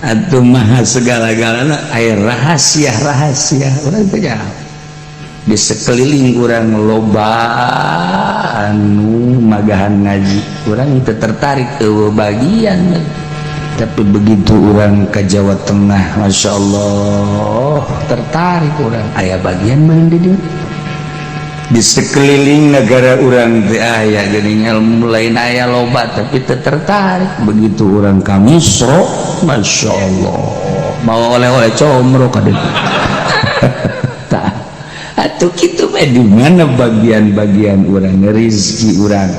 Atuh maha segala-galana, aya rahasia-rahasia urang teh di sekeliling urang. Loba anu magahan ngaji, urang teu tertarik, euweuh bagian. Tapi begitu urang ke Jawa Tengah, Masya Allah, tertarik urang, aya bagian meureun di dieu. Di sekeliling negara urang teh aya geuning ilmu lain, aya loba, tapi teu tertarik. Begitu urang ka Misro, Masya Allah, mau oleh-oleh comro ka dieu. Tah, atuh kitu mah di mana bagian-bagian urang, rezeki urang.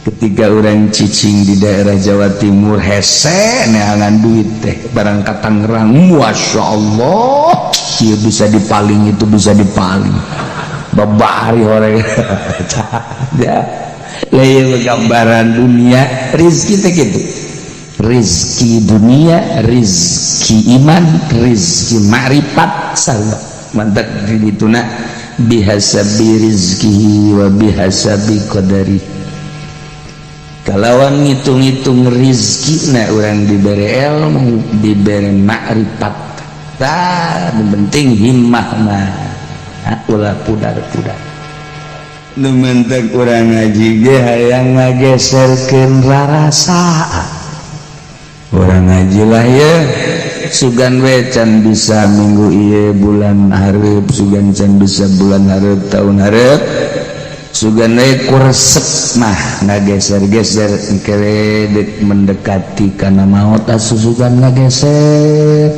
Ketika urang cicing di daerah Jawa Timur, hese neangan duit teh. Barang ka Tangerang, Masya Allah, ieu bisa dipaling, itu bisa dipaling, babari orang ya. Lah, ieu gambaran dunia rezeki teh kitu. Rizki dunia, rizki iman, rizki ma'rifat sarua. Mantak di dituna bihasabi rizkihi wa bihasabi qadari, kalawan ngitung-ngitung rizki na urang dibere ilmu, dibere ma'rifat. Tah, penting himmah mah ulah pudar-pudar. Nu mentek urang ngaji ge hayang ngageserkeun rarasaan. Urang ngaji lah ya, sugan we can bisa minggu ieu, bulan hareup, sugan can bisa bulan hareup, tahun hareup, sugan we ku resep mah ngageser-geser. Engke dek mendekati kana maot, asusugan ngageser.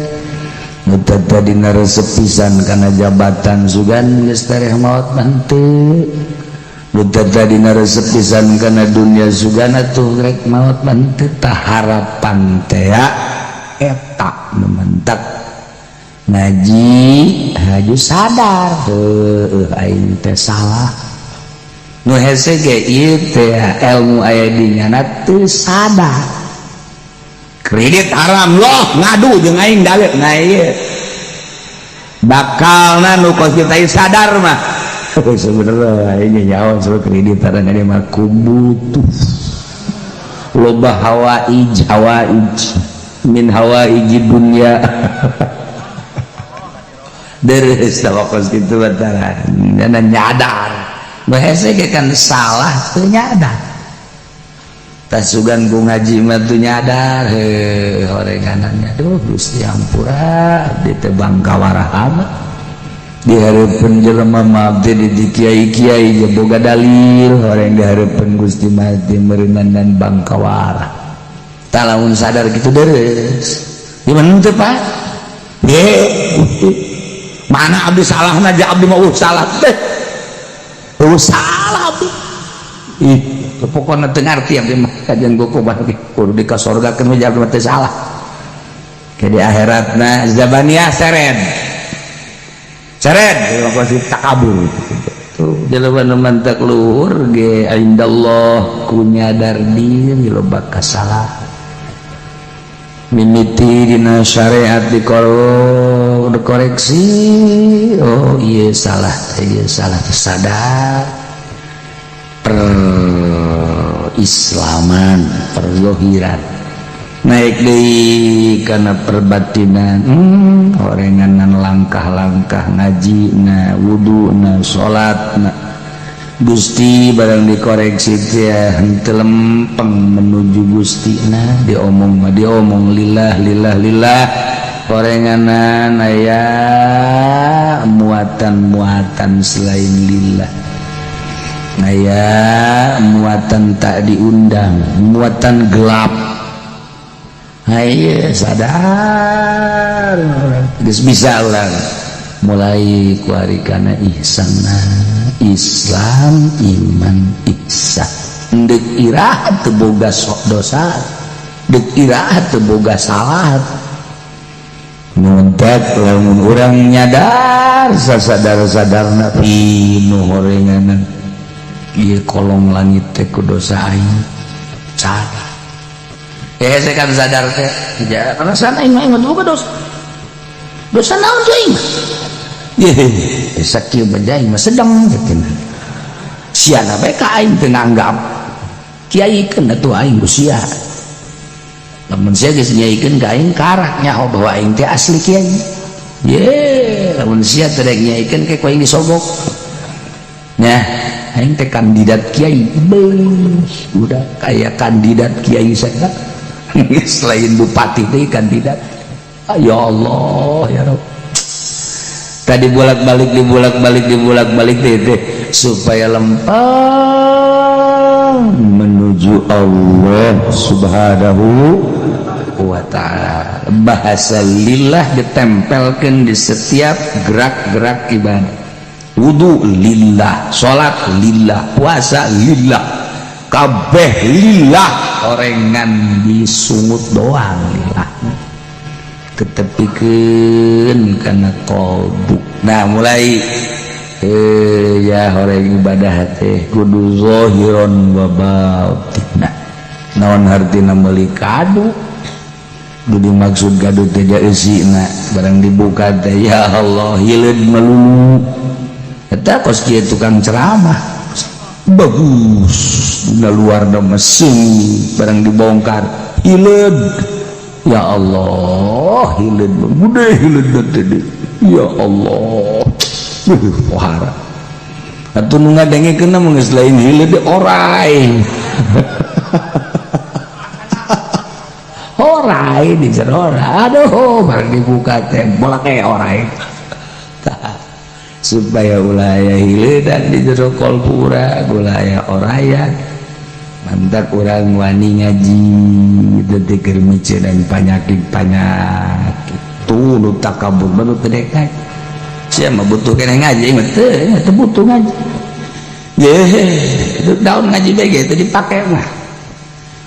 Nu tadi resep pisan kana jabatan, sugan geus tereh maot mah henteu. Nu tadi resep pisan kana dunia, sugan atuh rek maot mah henteu. Tah, harapan teh eta. Nu mentak ngaji haju sadar, heueuh, aing teh salah. Nu hese ge ieu teh ilmu aya di nyana, teu sadar. Kredit haram loh, ngadu jeung aing dalil. Nah, ieu bakalna nu kos kita sadar mah sebenarnya aing nyaho soal kredit haram ini mah ku butuh, loba hawaij, hawaij min hawaij dunya. Deres tawakos gitu batara nyadar. Nu hese ge kan salah teu nyadar. Tasugan ku ngaji mah teu nyadar, heuh, horenganannya. Duh Gusti, ampura, abdi teh bangkawarah amat di hareupeun jelema mah. Abdi di kiai-kiai ge boga dalil, horeng di hareupeun Gusti mah teh meureunan dan bangkawarah. Tah, lamun sadar gitu deres. Gimana teh, Pak? Mana abdi salah aja? Abdi mau salah teh, oh, salah abdi. Ih, pokoknya teu ngarti abdi mah. Kajian goku ge kudu di ka sorga keun, abdi mah teu salah. Ke di akhiratna zabaniyah seret seret pasti takabur tuh jelema. Nu mantak luhur ge indallah ku nyadar diri loba kasalahan. Mimiti dina syariat dikoreksi, oh iya salah, iya salah, sadar per islaman, perzohiran, naik deui kana perbatinan. Orenganan langkah-langkah ngaji na, wudu na, salat na. Gusti barang dikoreksi teh henteu lempeng menuju Gusti na. Diomong mah diomong lillah, lillah, lillah, orenganan aya muatan-muatan selain lillah, aya muatan tak diundang, muatan gelap. Haye, sadar geus bisa urang mulai kuari kana ihsan. Islam, iman, ihsan. Dek iraha teu boga sok dosa, dek iraha teu boga salah. Muntet lamun urang nyadar sasadar-sadarna pinu horenganan ieu kolong langit teh ku dosa aing. Sadar eh, saya kan sadar teh ya, perasaan aing mah boga dosa. Dosa naon tuh aing mah? Ye, sakieu mah aing mah sedang gitu. Siana bae ka aing teu nganggap. Kiai keun atuh aing ku sia. Lamun sia geus nyaikeun ka aing karak nyaho bahwa aing teh asli kiai. Ye, lamun sia teh rek nyaikeun ke ku aing disogok. Nah, aing teh kandidat kiai. Beuh, udah kayak kandidat kiai saya. Selain bupati teh kandidat. Ya Allah, ya Rabb. Tadi bolak-balik, dibolak-balik, dibolak-balik teh supaya lempang menuju Allah Subhanahu wa ta'ala. Bahasa lillah ditempelkan di setiap gerak-gerak ibadah. Wudu lillah, salat lillah, puasa lillah, kabeh lillah. Orengan disungut doang lillah, ketepikeun kana qalbu. Nah, mulai ya horeng ibadah teh kudu zahiron wa batin. Naon hartina meuli kadu? Nu dimaksud kadu teh eusina, barang dibuka teh ya Allah hileud melulu. Eta kos kieu tukang ceramah bagus dina luar da mesin, barang dibongkar hileud, ya Allah hileud gede hileud teh, ya Allah pohara. Atuh nu ngadengekeun mah geus lain hileud, orai orai di jero. Aduh, barang dibuka teh bola kayak orai. Supaya ulah aya hileudan di jero kolbu urang, ulah aya orayan. Mantap urang wani ngaji detik keur dan panyakit-panyakit tuh nu takabur baru teu dek. Sia mah butuh keneh ngaji mah teu, teu butuh ngaji. Ye, daun ngaji bege teu dipake mah.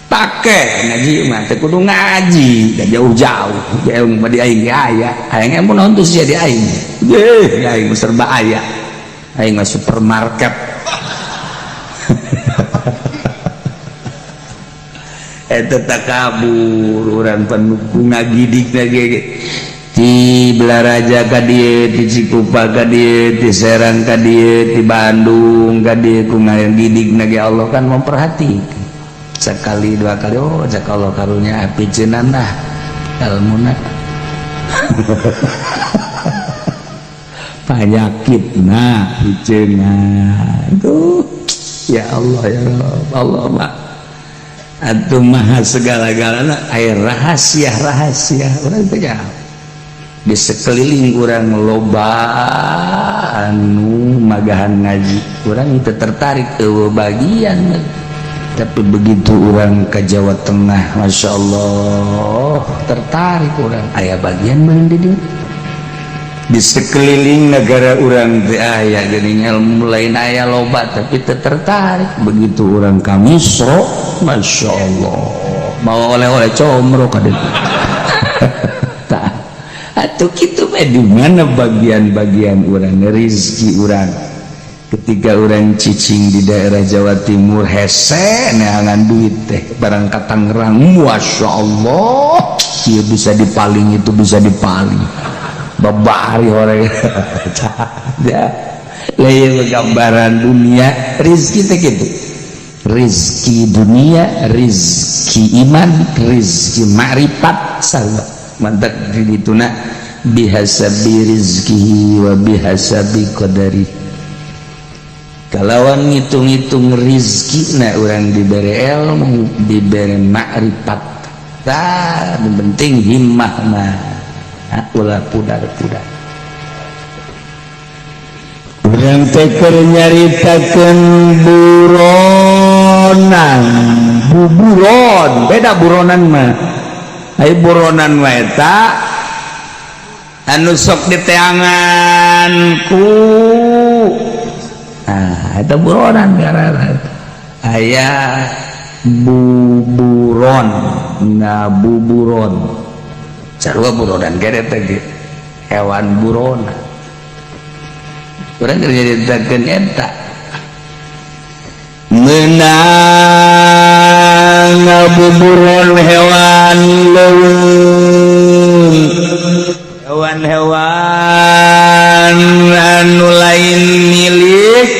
Pake ngaji mah teu kudu ngaji da jauh-jauh. Ilmu mah di aing ge aya. Aing ilmu naon tuh sia di aing. Ye, aing mah serba aya. Aing mah supermarket. Eta takabur urang pan ku ngagidik ge ti Belaraja ka dieu, ti Cikupa ka dieu, ti Serang ka dieu, ti Bandung ka dieu, ku ngagidik ge Allah kan memperhatikan. Sekali dua kali, oh cek Allah karunya piceunana lah ilmuna. Panyakit nah piceunna. Tuh ya Allah ya Rabb, Allah mah atuh maha segala-galana, aya rahasia-rahasia urang teh di sekeliling urang loba anu magahan ngaji, urang teu tertarik eueuh bagian. Tapi begitu urang ke Jawa Tengah, Masya Allah tertarik urang, aya bagian meureun di dieu. Di sekeliling negara urang teh aya geuning ilmu lain aya loba tapi teu tertarik. Begitu urang ka Misro, Masya Allah mau oleh-oleh comro ka dieu. Tah atuh kitu mah di mana bagian-bagian urang, rezeki urang. Ketika urang cicing di daerah Jawa Timur hese neangan duit teh, barang ka Tangerang Masya Allah ieu bisa dipaling, itu bisa dipaling, babari orang. Ya lain gambaran dunia rezeki teh kitu. Rezeki dunia, rezeki iman, rezeki makrifat sarua. Mantap di dituna bihasabi rizkihi wa bihasabi qadari. Kalawan ngitung-ngitung rizki na urang dibere ilmu, dibere makrifat. Tah, penting himmah mah ulah pudar-pudar. Urang teh keur nyaritakeun buronan, buburon, beda buronan mah. Ai buronan mah eta anu sok diteangan ku, nah eta buronan ngaranna. Aya buburon, ngabuburon. Sarua buronan ge eta ge hewan buronan. Urang keur nyaritakeun eta meunang ngabuburon hewan leuweung, hewan-hewan anu lain milik,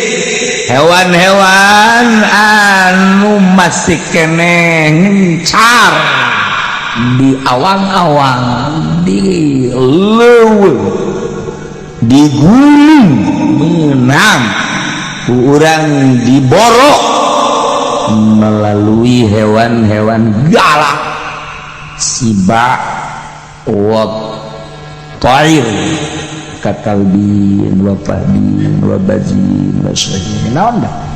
hewan-hewan anu masih keneh ngencar Awang-awang, di leuweung, di gunung menang ku urang diborok melalui hewan-hewan galak, siba wa tair, kakalbin wa fahdin wa bazin wa syahin, naon dah.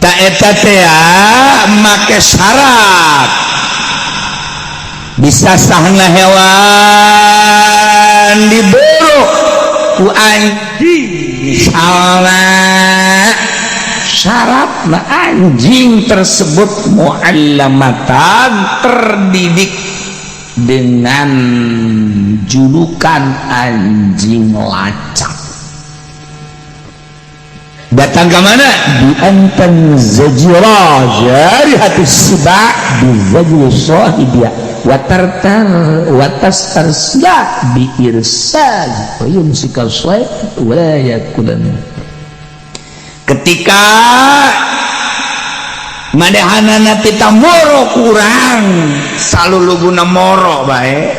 Tak eta teh make syarat bisa sahna hewan diburu ku anjing. Misalnya, syaratna anjing tersebut muallamatan, terdidik dengan julukan anjing lacak. Datang ke mana? Bi an tanzajira jarihatu siba bi zajri sahibiha wa tartar wa tastarsila bi irsal wa yumsika sayd wa la yakulan. Ketika manehanana tita moro, kurang saluluguna moro bae,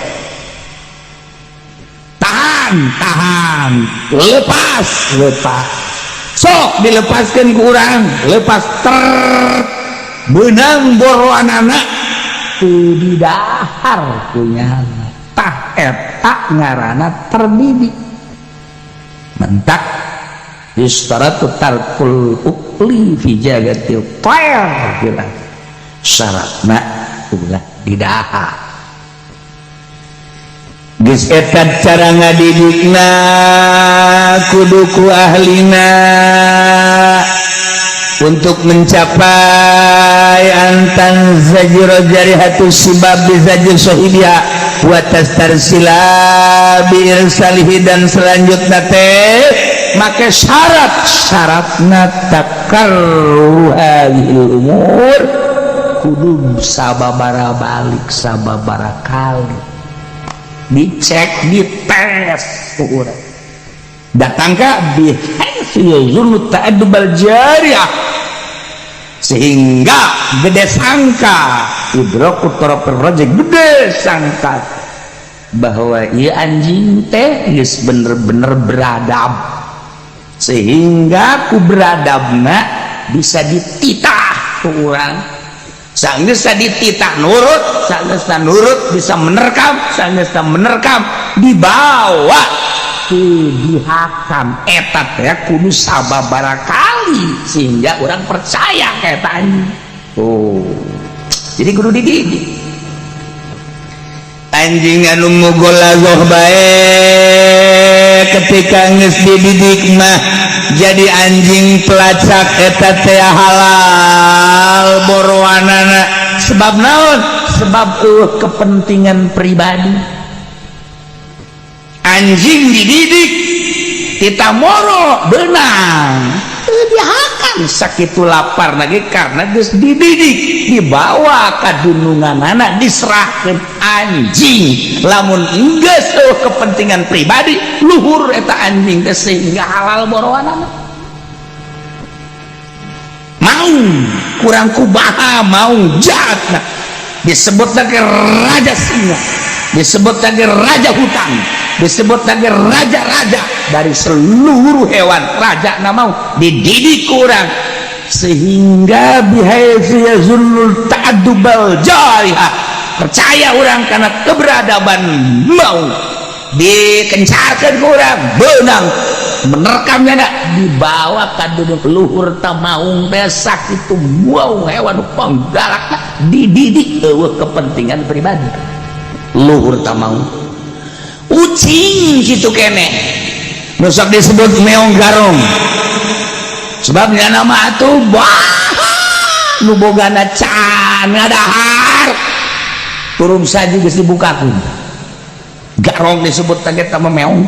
tahan, tahan, lepas, lepas, sok dilepaskan kurang, lepas ter benang boroan anak teu didahar punya. Tah, eta ngaranna terdidik. Mentak yustaratu tarkul ukli fi jagatil tayr, jelas syaratna ulah didahar. Geus eta cara ngadidikna kudu ku ahlina untuk mencapai an tanzajira jarihatu sibab bi zajri sahibiha wa tastarsila bi irsalihi. Dan selanjutnya teh make syarat, syaratna takarru hadhil umur, kudu sababara balik, sababara kali dicek, dites urang datang ka bihaitsu yazunnu ta'addubal jariyah, sehingga gede sangka, idraku tarafir rajih, gede sangka bahwa ieu anjing teh geus bener-bener beradab, sehingga ku beradabna bisa dititah ku urang. Sanggeus dititah nurut, sanggeus nurut bisa menerkam, sanggeus menerkam dibawa ke dihakam. Eta teh kudu sababara kali sehingga orang percaya ka eta anjing. Oh, jadi kudu dididik anjing anu mugolazoh bae. Ketika geus dididik mah jadi anjing pelacak, eta teh halal boroanana. Sebab naon? Sebab kepentingan pribadi. Anjing dididik kita moro benang dihakan sakitu lapar lagi, karena geus dididik dibawa ka dunungan anak, diserahkan anjing. Lamun geus kepentingan pribadi, luhur eta anjing teh, sehingga halal boroanana. Mau kurang kubaha, mau jahat. Nah, disebut lagi raja singa, disebut lagi raja hutan, disebut lagi raja-raja dari seluruh hewan. Raja mau dididik kurang sehingga bihaitsu yazunnul ta'addubal jarihah, percaya orang karena keberadaban. Mau dikencarkan ke orang, benang menerkamnya nak dibawa ka duduk luhur tamaung besak itu. Mau hewan penggalak dididik eueuh kepentingan pribadi, luhur tamaung. Ucing gitu kene nu sok disebut meong garong, sebabnya nama atuh bah nu bogana can ngadahar turun saja geus dibukakeun garong, disebut tadi sama meong.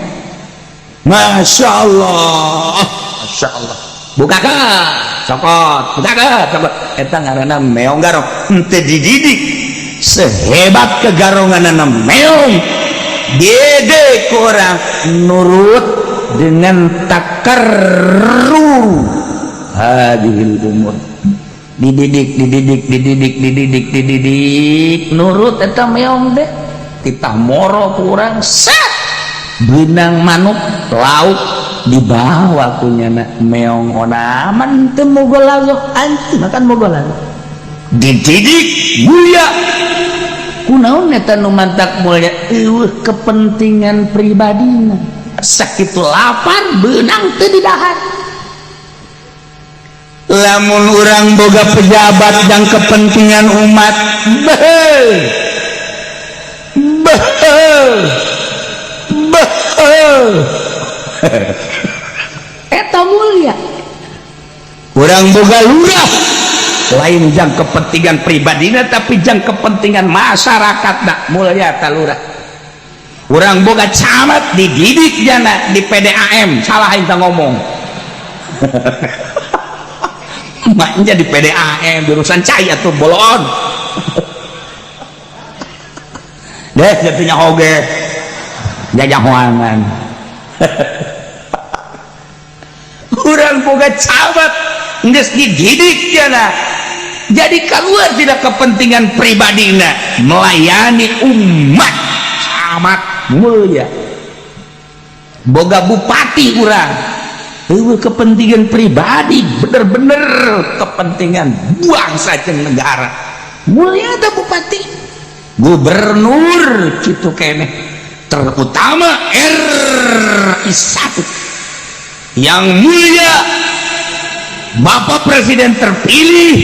Masya Allah, Masya Allah, bukakan cokot, bukakan cokot, eta ngaranna meong garong. Henteu dididik. Sehebat kegaronganana meong, gede kurang nurut dengan takarrur hadhil umur. Dididik, dididik, dididik, dididik, dididik, nurut eta meong deh. Kita moro kurang set benang manuk lauk dibawa kunyana meong onaman teu mogolago anti makan mogolago. Dididik mulia kunaon eta nu mantak mulia eueuh kepentingan pribadina. Sakitu lapar beunang teu didahar. Lamun urang boga pejabat dan kepentingan umat, beh beh beh, eta mulia. Urang boga lurah lain jang kepentingan pribadina tapi jang kepentingan masyarakat, nak mulia ta lurah. Urang boga camat dididik jana di PDAM, salah aing ngomong. Maknya di PDAM jurusan cai atau bolon deh jatuhnya oge jajahoangan. Urang boga camat geus dididik jana jadi keluar tidak kepentingan pribadina melayani umat, camat mulia. Boga bupati urang eueuh kepentingan pribadi, bener-bener kepentingan bangsa jeung negara, mulia teh bupati. Gubernur kitu keneh, terutama RI 1 yang mulia Bapak Presiden terpilih.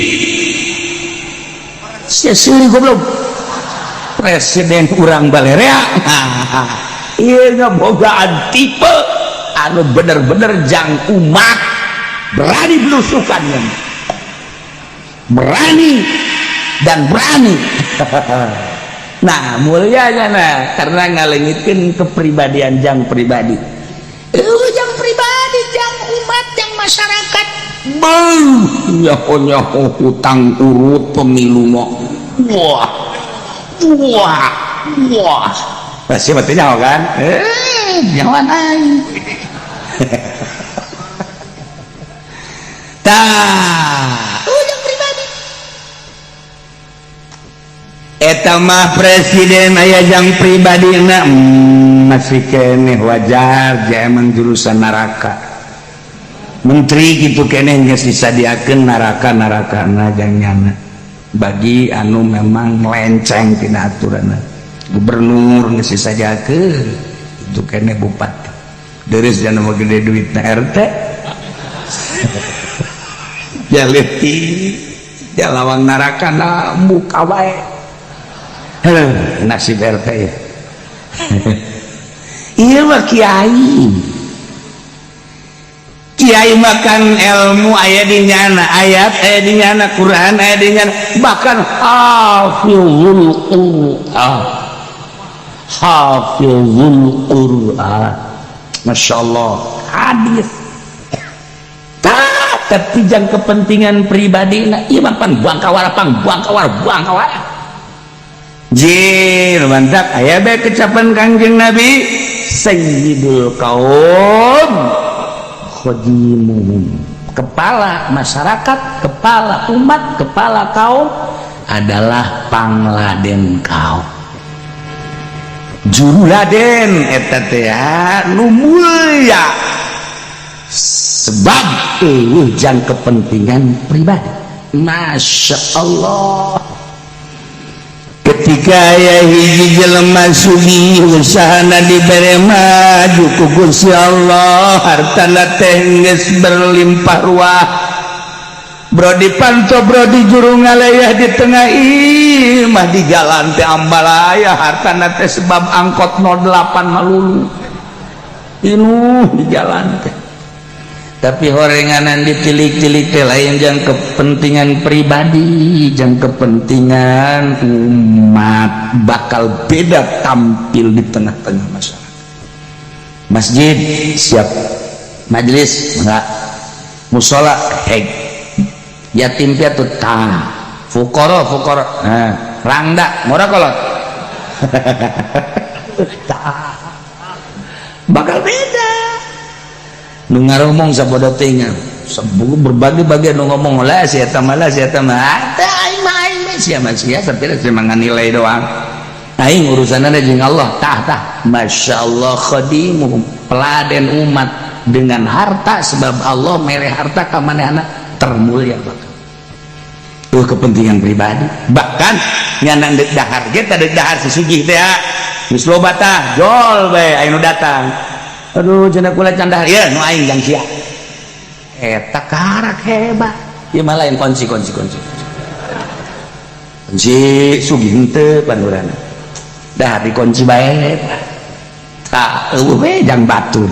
Sia seuri goblok presiden urang balerea. Ieu ngabogaan tipe anu bener-bener jang umat, berani belusukannya, berani dan berani. Nah mulianya nah karena ngalengitkeun kepribadian jang pribadi, jang pribadi, jang umat, jang masyarakat. Beuh nyaho-nyaho hutang urut pemilu mah, wah wah wah, pasti mati nyaho kan, nyawan aing. Tah ujung pribadi eta mah presiden aya jang pribadina masih keneh wajar ja emang jurusan neraka. Menteri gitu keneh geus disadiakeun neraka-nerakana jang nyana bagi anu memang melenceng tina aturanna. Gubernur geus disadiakeun itu keneh, bupati deres jana mah gede duitna RT jaleti jalawang neraka na muka wae. Nasib RT ya. Ieu mah kiai, kiai makan ilmu aya di nyana, ayat aya di nyana, Quran aya di nyana, bahkan hafizul Quran, hafizul Quran, Masya Allah, hadis. Tak tapi jang kepentingan pribadi nah, iya bang pan buang kawara, pang buang kawara, buang kawara. Jir mantap aya bae kecapan Kangjeng Nabi sayyidul kaum khodimuhum, kepala masyarakat, kepala umat, kepala kaum adalah pangladen kaum, juru laden eta teh nu mulia sebab eueuh jang kepentingan pribadi. Masya Allah. Ketika aya hiji jelema sugih usahana dibere maju ku Gusti Allah, hartana teh geus berlimpah ruah, bro dipanto bro di juru ngalayah di tengah imah di jalan teh ambalaya hartana teh sebab angkot 08 malulu inuh di jalan teh. Tapi horenganan ditilik-tilik teh lain jang kepentingan pribadi, jang kepentingan umat, bakal beda tampil di tengah-tengah masyarakat. Masjid siap, majelis enggak, musola heg, yatim piatu tah, fukoro fukoro, nah, rangda murah kolot. Tah, bakal beda. Nu ngaromong sabodo teh. Berbagai-bagai nu ngomong lah si eta mah lah si eta mah teh aing mah aing mah sia mah sia sampai cuma nilai doang. Aing urusanna jeung Allah tah tah. Masya Allah khadimuhum peladen umat dengan harta sebab Allah mere harta ka manehna termulia bakal. Tuh kepentingan pribadi bahkan nyanang deuk dahar ge teh deuk dahar si sugih teh geus loba tah jol bae aya nu datang. Aduh cenah kula can dahar ieu nu aing jang sia. Eta karak hebat. Ieu mah lain kunci kunci kunci. Kunci sugih henteu panurana. Dah dikunci bae. Tah eueuh we jang batur.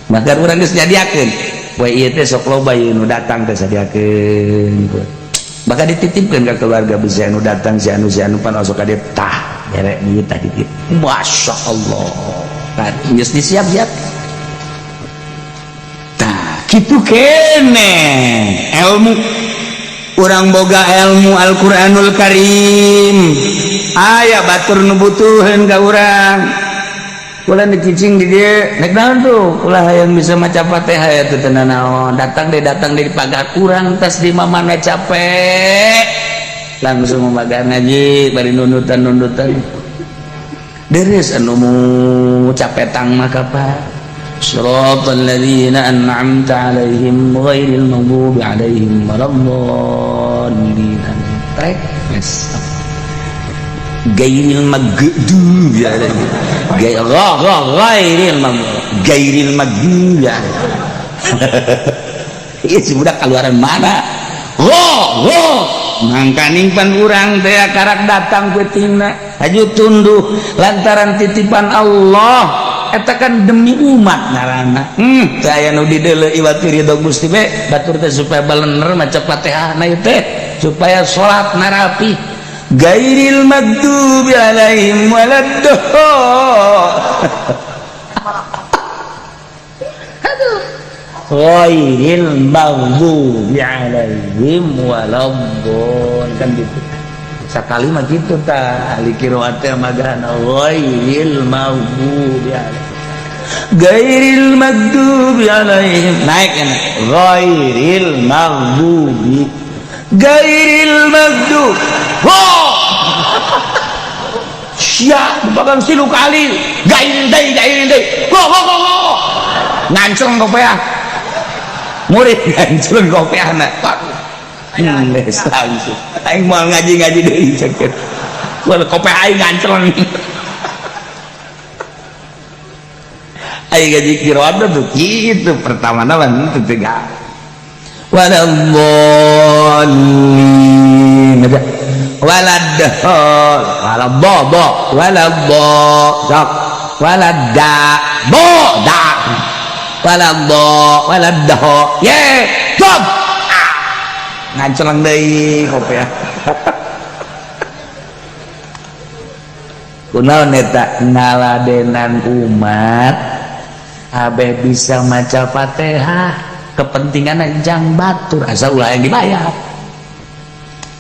Maka urang geus nyadiakeun. Poe ieu teh sok loba ieu nu datang teh sadiakeun. Bahkan dititipkan ke keluarga bisa anu datang si anu pan osok ka dieu tah bere ieu tah dititip. Masya Allah. Tah geus disiap-siap. Tah kitu kene ilmu urang boga ilmu Al-Qur'anul Karim. Aya batur nu butuheun ka urang. Ulah dicicing di dieu nek naon tuh ulah hayang bisa maca Fatihah ya teu naon datang deh di pagar urang tas di mamana capek langsung memagar ngaji bari nundutan deres anu mu capetang mah kapan siratal ladzina an'amta alaihim ghairil maghdubi alaihim waladdallin trek yes gairil maghdubi alaihim gairil maghdubi gairil maghdubi ieu si budak keluaran mana go mangkaning pan urang teh karak datang peutingna haju tunduh lantaran titipan Allah eta kan demi umat ngaranna teu aya nu dideuleu iwat ridho Gusti be batur teh supaya balener maca Fatihah na ieu teh supaya salat na rapi gairil maghdubi alaihim waladdallin. Aduh ghairil maghdubi alaihim waladdallin kan gitu sakali mah kitu tah ahli qiraat teh magana ghairil maghdubi alaihim gairil maghdubi alaihim naik enak ghairil maghdubi gairil maghdubi ho sia dipegang silu kali gairil deui go go go go nganceng kopeah murid nganceng kopeahna geus langsung aing moal ngaji-ngaji deui cek wal kopeah aing nganceng aing ngaji qiraat tuh kitu pertamana mah teu tega waladdallin waladdall walabbo bo walabbo sok waladda bo da walabbo waladdaho ye stop nganceleng deui kopeah kunaon eta ngaladenan umat abeh bisa maca Fatihah kepentingan jang batur asal ulah yang dibayar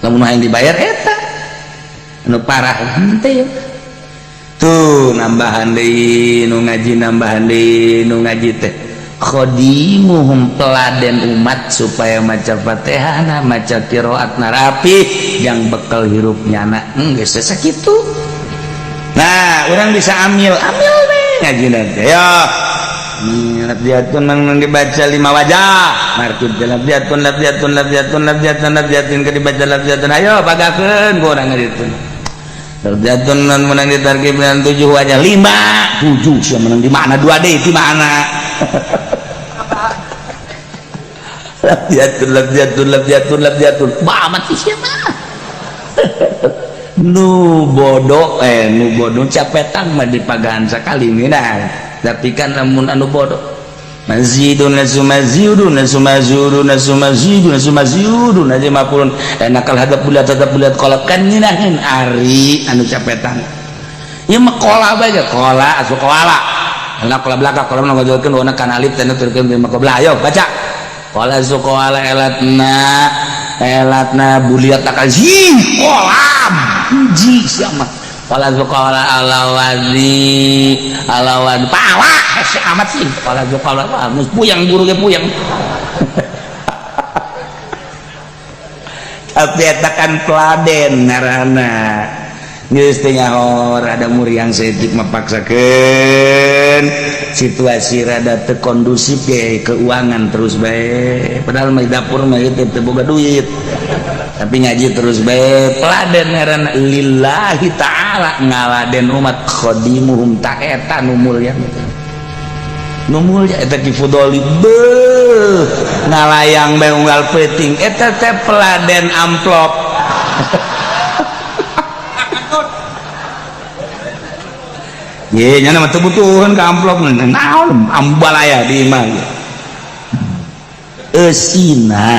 lamun yang dibayar eta anu parah henteu tuh nambahan deui nu ngaji nambahan deui nu ngaji teh khadimuhum peladen umat supaya maca Fatihah na maca qiraat na rapi yang bekal hirup nyana geus sakitu. Nah urang bisa amil amil we ngaji teh ya lafziatun nang dibaca lima wajah markib lafziatun lafziatun lafziatun lafziatun lafziatun ke dibaca lafziatun ayo pagakeun ku urang ngaditu lafziatun nan menang ditarkib dengan 7 wajah 5 7 sia menang di mana 2 deui di mana lafziatun lafziatun lafziatun lafziatun amat sih sia mah nu bodoh nu bodoh capetang mah dipagahan sakali ngeunah tapi kan lamun anu bodoh mazidun lazumazidun lazumazudun lazumazidun lazumazidun aja mapulun enakal hadap bulat hadap bulat kolab kan ngeunaheun ari anu capetan ieu mah kola bae kola asu koala enak kola belaka kola nu ngajolkeun wana kana alif teh nuturkeun mah kola ayo baca kola asu koala elatna elatna buliat takal hi kolam hiji sia mah Kala zuqala alawazi alawan pala hese amat sih kala zuqala puyang guru ge puyang. Tapi eta kan peladen ngaranna. Geus teu nyaho, rada muriang saeutik mapaksakeun situasi rada teu kondusif ge keuangan terus bae, padahal mah di dapur mah ieu teu boga duit, tapi ngaji terus bae. Peladen ngaranna, lillahi ta'ala ngaladen umat, khadimuhum. Ta eta nu mulia, nu mulia eta. Ki Fudoli beuh ngalayang bae unggal peuting, eta teh peladen amplop. Ye, nya mah teu butuheun ka amplop, naon ambalaya di imah. Eusina.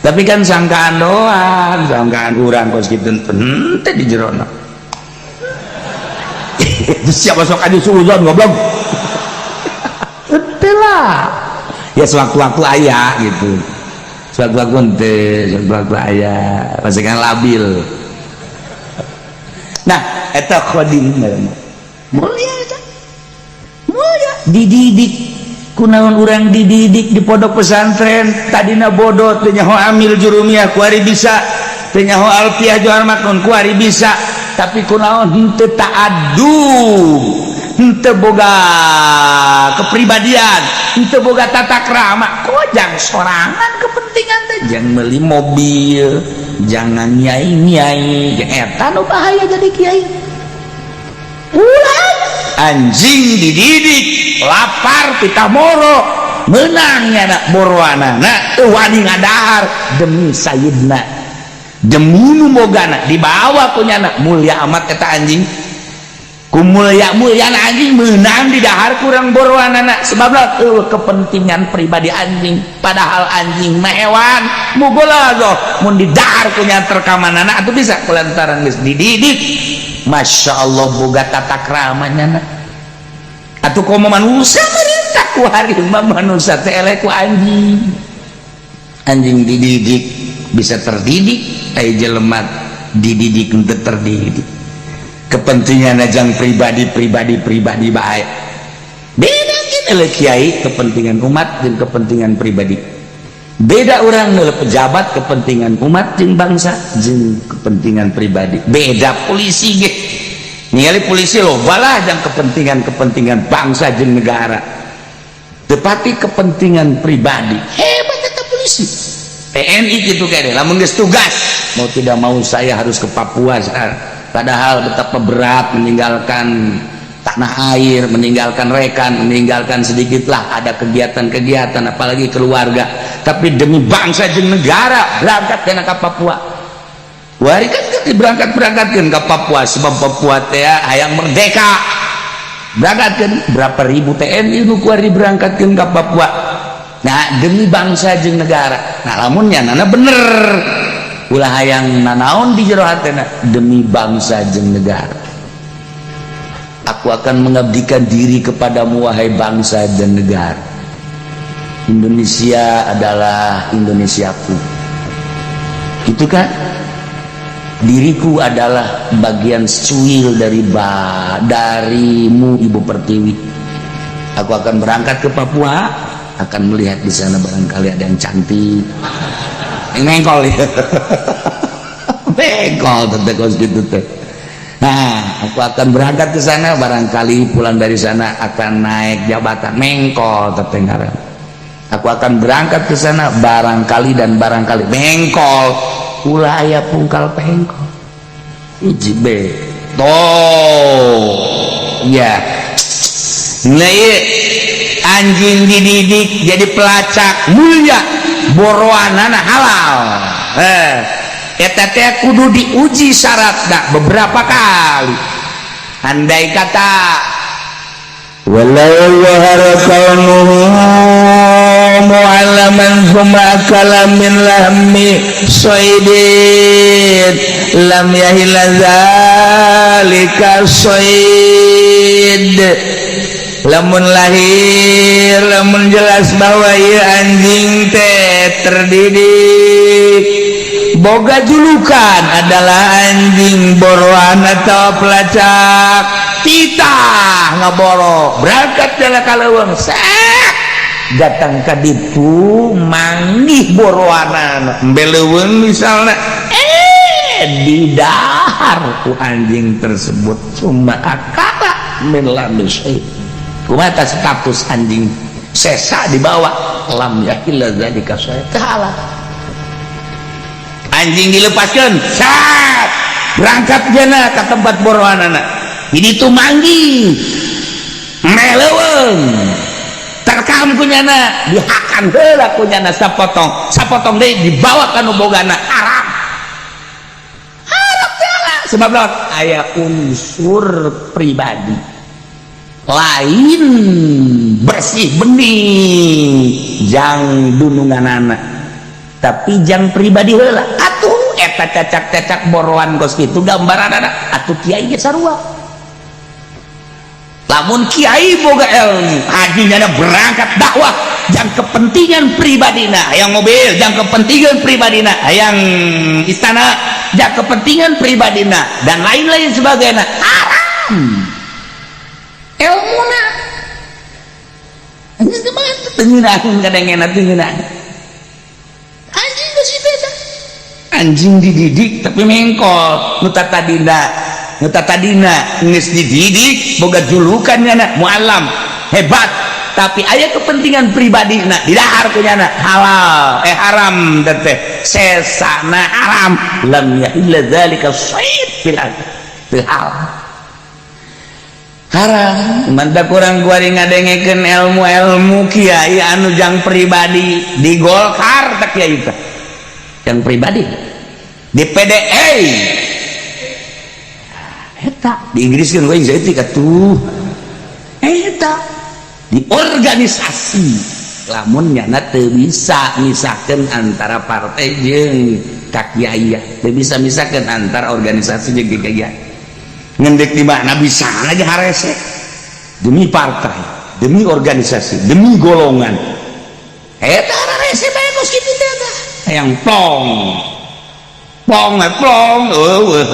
Tapi kan sangkaan doang, sangkaan urang kos kitu henteu di jerona. Siapa sok aja suuzon, goblok. Henteu lah. Ya sewaktu-waktu aya gitu. Sewaktu-waktu henteu, sewaktu-waktu aya, pasti kan labil. Nah, eta khodim mulia, eta mulia dididik. Kunaon urang dididik di pondok pesantren? Tadina bodoh, teu nyaho amil jurumiyah, kuari bisa. Teu nyaho alfiah, johar maknun, kuari bisa. Tapi kunaon henteu ta'adub, henteu boga kepribadian, henteu boga tata krama? Kojang sorangan kepentingan teh, jangan beli mobil, jangan nyai nyai, eta nu bahaya jadi kiai. Ulah anjing dididik lapar pita moro menang nyana boroanana teu wani ngadahar demi sayidna, demi nu bogana, dibawa ku nyana. Mulia amat eta anjing. Ku mulia mulia anjing menang di dahar kurang boroanana, sebabna kepentingan pribadi anjing. Padahal anjing mah hewan mugolazoh, mun di dahar ku nyanter ka manana atuh bisa, kulantaran geus dididik. Masya Allah, boga tata krama nyana. Atuh komo manusia merintah ku hari mah manusia teh eleh ku anjing. Anjing dididik bisa terdidik, ai jelema dididik untuk terdidik, kepentingan ajang pribadi, pribadi, pribadi bae. Beda kita kiai kepentingan umat dan kepentingan pribadi beda. Orang nilai pejabat kepentingan umat jeung bangsa jeung kepentingan pribadi beda. Polisi ge ningali polisi loba lah jang kepentingan kepentingan bangsa jeung negara, tetapi kepentingan pribadi. Hebat tetap polisi, TNI gitu. Kayak lamun geus tugas, mau tidak mau saya harus ke Papua sekarang. Padahal betapa berat meninggalkan tanah air, meninggalkan rekan, meninggalkan sedikitlah ada kegiatan-kegiatan, apalagi keluarga. Tapi demi bangsa dan negara berangkat ke Papua. Wari kan berangkat-berangkatkan ke Papua, sebab Papua teh hayang merdeka. Berangkatkan berapa ribu TNI nu kuari berangkatkan ke Papua. Nah, demi bangsa jeung negara. Nah, lamunnya nana bener ulah hayang nanaon di jero hatena demi bangsa jeung negara. Aku akan mengabdikan diri kepadamu, wahai bangsa dan negara. Indonesia adalah Indonesiaku. Itu kan diriku adalah bagian secuil darimu, Ibu Pertiwi. Aku akan berangkat ke Papua, akan melihat di sana barangkali ada yang cantik. Yang mengkol ya, mengkol tete kos gitu teh. Nah, aku akan berangkat ke sana, barangkali pulang dari sana akan naik jabatan. Mengkol teteh ngaran. Aku akan berangkat ke sana barangkali dan barangkali. Mengkol, ulah aya pungkal pengkol. Hiji B toh ya. Nah, iya, anjing dididik jadi pelacak mulia, boroanana halal. Eta teh kudu diuji syaratna beberapa kali. Andai kata walau zahara kaunuhu mu'allaman thumma akala min lahmi saydin lam yahilla zalika sayd. Lamun lahir, lamun jelas bahwa ieu anjing teh terdidik, boga julukan adalah anjing boroan atau pelacak, titah ngaboro berangkat jalan ka leuweung sek. Datang ka ditu manggih boroanan beleuweung misalna, didahar ku anjing tersebut. Tsumma akala min lahmi shaid. Kumaha status anjing sesa dibawa? Lam yahilla dzalika syai', halal. Anjing dilepaskan, sat, berangkat jana ke tempat boroanana. Ini tuh manggih meleweng, terkam kunyana, dihakan heula kunyana sapotong sapotong deui, dibawa ka nu bogana. Haram, haram teh. Sebab naon? Aya unsur pribadi, lain bersih bening jang dununganana, tapi jang pribadi heula. Atuh eta cacak-cacak boroan kos kitu gambaranana. Atuh kiai ge sarua. Lamun kiai boga ilmu, hajinya berangkat dakwah jang kepentingan pribadina, hayang mobil jang kepentingan pribadina, hayang istana jang kepentingan pribadina, dan lain-lain sebagainya, haram ilmuna. Teu kadang teu anjing geus itu. Anjing dididik tapi mengkol. Nu tadina, nu tadina geus dididik, boga julukan nyana muallam hebat, tapi aya kepentingan pribadi na, didahar ku nyana, halal, eh, haram teh, sesana haram. Lam yahilla dzalika shaid fil teu halal, haram. Mantap, kurang kuari ngadengekeun ilmu-ilmu kiai anu jang pribadi. Di Golkar tak kiai teh yang pribadi, di PDI eta, di Inggris kan gue saeutik atuh eta, di organisasi. Lamun nyana teu bisa misahkeun antara partai jeung kakiaian, teu bisa misahkeun antara organisasi jeung kakiaian, ngendek di mana bisa aja harese demi partai, demi organisasi, demi golongan, eta harese bae kos kitu teh. Yang plong plong plong, eueuh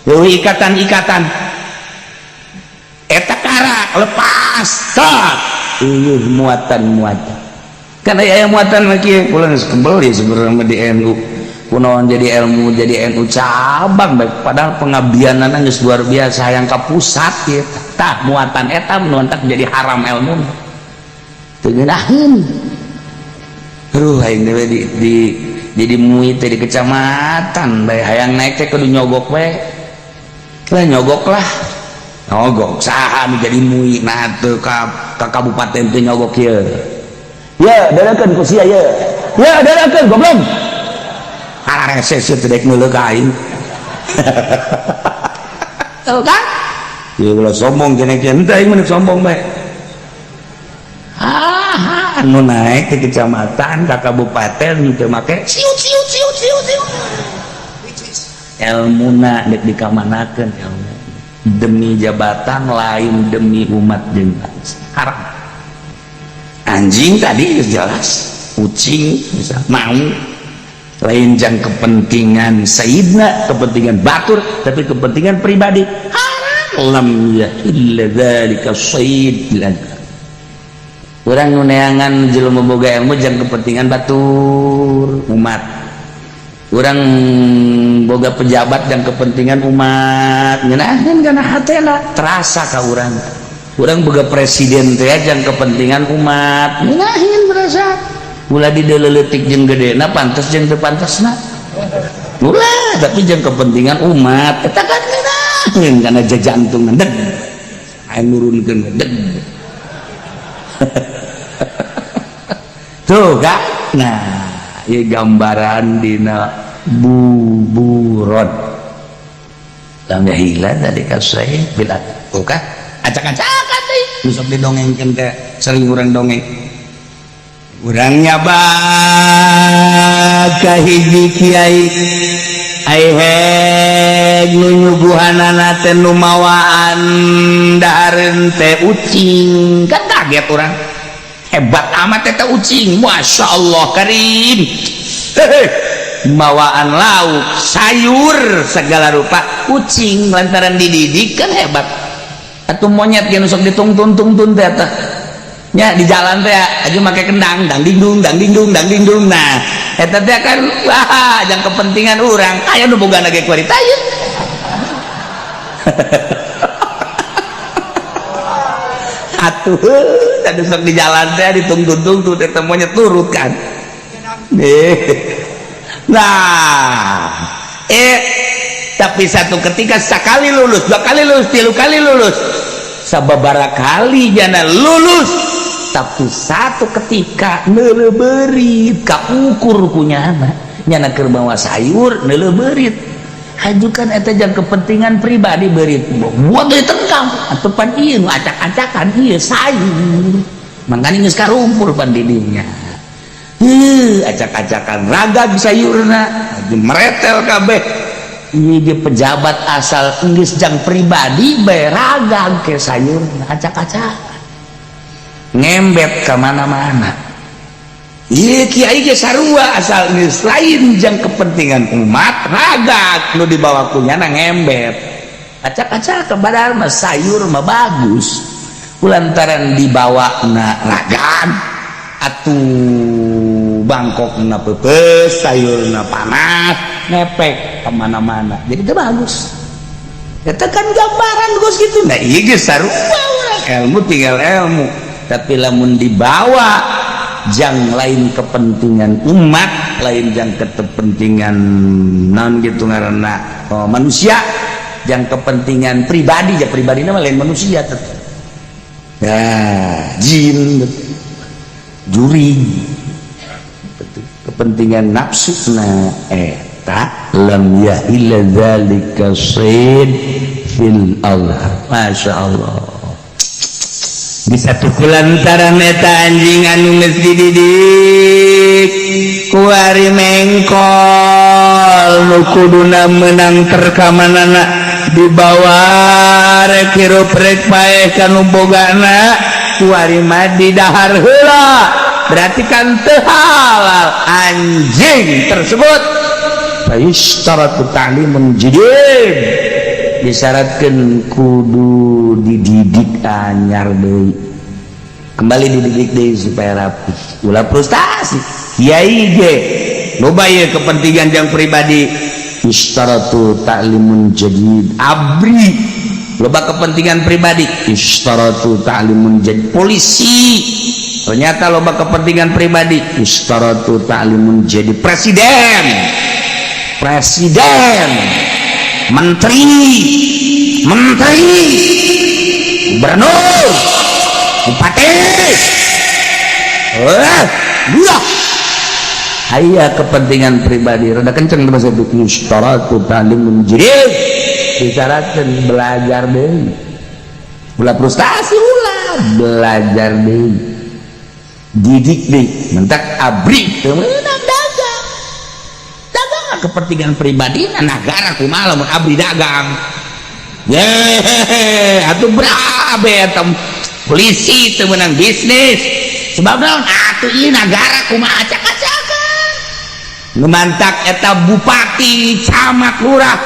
eueuh ikatan-ikatan eta karak lepas tak eueuh muatan-muatan. Kan aya muatan mah kieu. Kula geus kebel ya sebenarnya di NU. Kunaon jadi ilmu, jadi NU cabang baik, padahal pengabdianana geus luar biasa yang ka pusat ieu. Tah, muatan eta nu jadi haram ilmu, teu ngeunaheun. Aduh, aing dewe di jadi MUI teh di kecamatan bae, hayang naik teh kudu nyogok we lah. Nyogok lah, nyogok saha nu jadi MUI? Nah, teu ka kabupaten teu nyogok ieu ya, dadakeun ku sia ye ya, dadakeun goblok. Hararese sieun, teu daek neuleuh ka aing. Tuh kan ya, ulah sombong cenah kieu. Henteu, aing mah sombong bae. Ah, anu naik ke kecamatan, ke kabupaten teu make siut siut siut siut siut. Ilmuna dek dikamanakeun? Ilmu demi jabatan, lain demi umat jeung bangsa, haram. Anjing tadi jelas, kucing bisa mau lain jang kepentingan sayyidna, kepentingan batur, tapi kepentingan pribadi, haram. Lam yahilla dzalika sayyid. Urang nu neangan jelema boga ilmu jang kepentingan batur, umat. Urang boga pejabat dan kepentingan umat, ngeunaheun kana hatena, terasa ka urang. Urang boga presiden teh jang kepentingan umat, ngeunaheun, berasa. Ulah dideleuletik jeung gedena, pantes jeung teu pantesna ulah, tapi jang kepentingan umat eta kan ngeunaheun kana jajantungan, deg aya nurunkeun, deg. Tuh kan, nah, ieu gambaran dina buburon. Lam yahila dzalika syai' bil. Tuh kan, acak-acakan deui nu sok didongengkeun teh. Sering urang dongeng, urang nyaba ka hiji kiai, ai heg nu nyuguhanana teh nu mawaan dahareun teh ucing. Kan kaget urang, hebat amat eta ucing, Masya Allah karim. Hehe, mawaan lauk, sayur segala rupa ucing, lantaran dididik kan hebat. Atau monyet yang sok ditungtun tungtun teh eta. Nya di jalan teh aja make kendang dang dingdung dang dingdung dang dingdung. Nah, eta teh kan wah jang kepentingan urang aya nu boga ge kuari tayeuh. Atuh tadi sok di jalan teh ditungtung-tungtung teh monyet turut kan. Nah, tapi satu ketika sekali lulus, dua kali lulus, tilu kali lulus, sababara kali jana lulus, tapi satu ketika neuleuh beurit kaukur kunyana, nyana keur bawa sayur neuleuh beurit. Hajukan eta jang kepentingan pribadi beurit, buat deui tengkam atuh pan ieu nu acak-acakan ieu sayur. Mangkana geus karumpul pan di dinya. Acak-acakan ragag sayurna meretel kabeh. Ieu ge pejabat asal geus jang pribadi bae ragag ke sayurna acak-acakan. Ngembet ka mana-mana. Ieu kiai ge sarua asal geus lain jang kepentingan umat ragag nu dibawa ku nyana ngembet. Acak-acakan padahal mah sayur mah bagus. Kulantaran dibawa na ragag atuh Bangkok na pepes sayur na panas ngepek kemana-mana jadi itu bagus. Itu kan gambaran Gus gitu. Nah iya geus sarua ilmu tinggal ilmu, tapi lamun dibawa jang lain kepentingan umat, lain jang kepentingan non gitu ngaranna oh, manusia, jang kepentingan pribadi, ya pribadi mah lain manusia tetep. Ya jin juri kepentingan nafsu na eta lam yahilla dzalika sayd fil Allah. Masya Allah. Di satu kulantaran eta anjing anu geus dididik kuari mengkol nu kuduna meunang terkamanana dibawa rek hirup rek paeh kanu bogana kuari mah didahar heula, berarti kan teu halal anjing tersebut. Fayushtaratu ta'limun jadid, disyaratkeun kudu dididik anyar deui, kembali dididik deui supaya rapi ulah frustasi. Kiai ge loba ieu kepentingan jang pribadi, Yushtaratu ta'limun jadid. Abri loba kepentingan pribadi, Yushtaratu ta'limun jadid. Polisi ternyata loba kepentingan pribadi, Yushtaratu ta'limun jadid. Presiden, presiden, menteri, menteri, gubernur, bupati, wah, aya kepentingan pribadi rada kenceng bahasa itu. Yushtaratu ta'limun jadid, disyaratkeun belajar deui, ulah frustasi, ulah belajar deui, didik deui, mentak abri teu meunang dagang. Dagang kepentingan pribadi nagara kumaha lamun abri dagang. Ye, atuh berabe eta polisi teu meunang bisnis. Sebab naon? Atuh ieu nagara kumaha acak-acakan. Nu mantak eta bupati, camat, lurah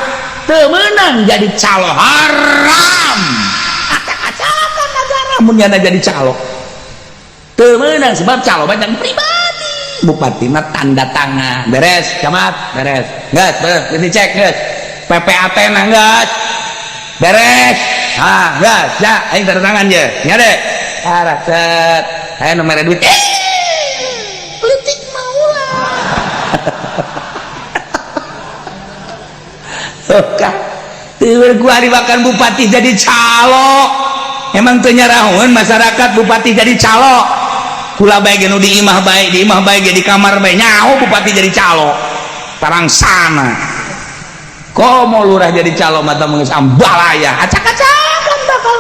teu meunang jadi calo, haram. Acak-acakan nagara mun nyana jadi calo. Teu meunang sebab calo mah jang pribadi. Bupati mah tanda tangan, beres, camat, beres. Geus, beres, dicek geus. PPAT na geus. Beres. Ah, geus, ya, aing tanda tangan ye. Nya de. Arah set. Aya nu mere duit. Leutik mah ulah. Oke. Teu kuari bahkan bupati jadi calo. Emang teu nyarahoeun masyarakat bupati jadi calo. Kula bae ge nu di imah bae, di imah bae ge di kamar bae nyaho bupati jadi calo. Tarangsana. Komo lurah jadi calo mata geus ambalaya, acak-acakan bakal.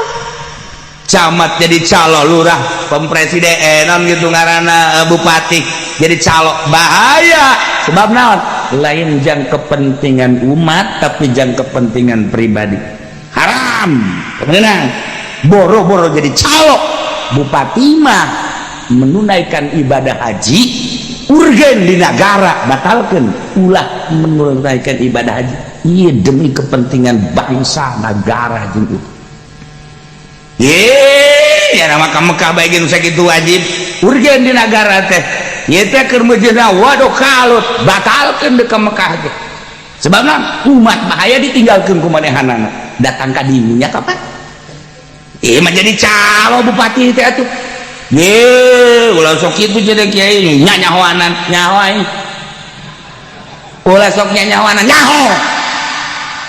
Camat jadi calo, lurah, pempresiden non gitu ngaranna bupati jadi calo, bahaya. Sebab naon? Lain jang kepentingan umat tapi jang kepentingan pribadi. Haram. Menang. Boro-boro jadi calo. Bupati mah menunaikan ibadah haji urgen di negara, batalkan ulah menunaikan ibadah haji. Iya demi kepentingan bangsa negara jeung itu. Ye, ya nama ka Mekah bae ge nu sakitu wajib. Urgen di nagara teh. Ieu teh keur meujeuhna waduh kalut, batalkeun deuk ka Mekah teh. Sebabna umat bahaya ditinggalkeun ku manehanana. Datang ka dinya kapan? Ieu mah jadi calo bupati teh atuh. Ye, ulah sok kitu jadi kiai nyanyahoanan, nyaho aing. Ulah sok nyanyahoanan, nyaho.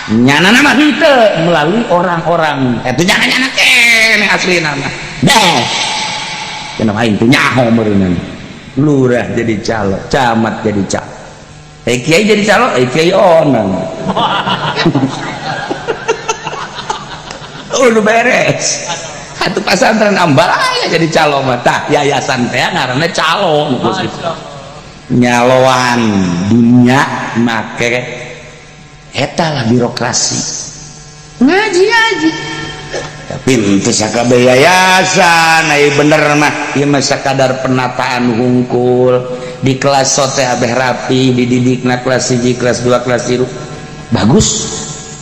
Nyana nama henteu melalui orang-orang. Eta nyana-nyana keneh asli nama. Deh. Cenah aing teh nyaho meureunna. Lurah jadi calo, camat jadi calo. Kiai jadi calo, kiai onang. Udah beres. Atuh pasantren ambalaya jadi calo mah. Tah yayasan teh ngaranna calo nu geus kitu. Nyaloan dunia make eta lah birokrasi. Ngaji-ngaji. Tapi henteu sakabeh yayasan, ai bener mah ieu mah sakadar penataan hungkul. Di kelas sote abeh rapi, dididikna kelas 1, kelas 2, kelas 3. Bagus.